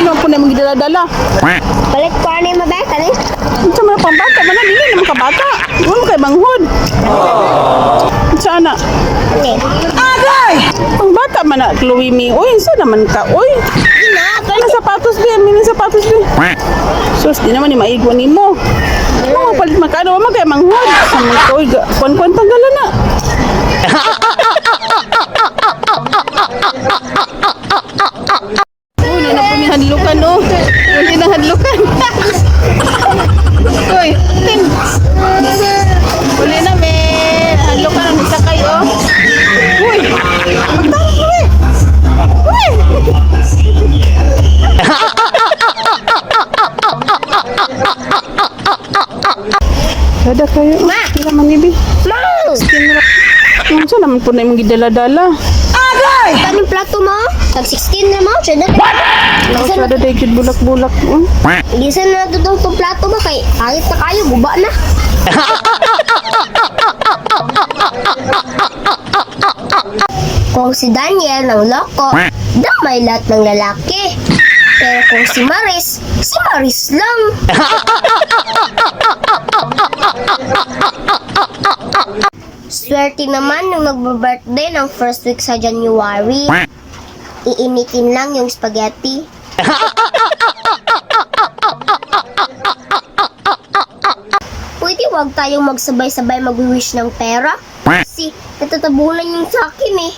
Ano po na imong gidala-dala? Balik ko ano yung mabeta ni? Unsa man ang pambata man na dili naman ka bata. Wa man kay manghod. Unsa ana? Okay. Pang bata man na Chloe mi. Uy, unsa naman ka? Uy, Ina, kana sapatos din, mini sapatos din. Sus, di naman ni maigo nimo. Mo palit magkano wa man kay manghod. Sa man ka, uy, kuan-kuan tanggalan na. Uy, na po ni hadlukan oh. Hindi na hadlukan. Uy, tin. Uli na me. Hadlukan ang isa kayo. Uy, magtarong uy. Uy. Sada kayo. Ma! Tira man ibi. Ma! Unsa naman po na imong gidala-dala? Anong plato mo? Tag 16 na mo? Siya na. Gisa na, Sada day jud bulak-bulak. Oh. gisa na ito tong plato ba? Kay pangit na kayo, guba na. Kung si Daniel ng loko, damay lahat ng lalaki. Pero kung si Maris, si Maris lang. Swerte naman nung nagbe-birthday ng first week sa January. Iinitin lang yung spaghetti. Pwede wag tayong magsabay-sabay mag-wish ng pera. Kasi natatabunan yung sa akin eh.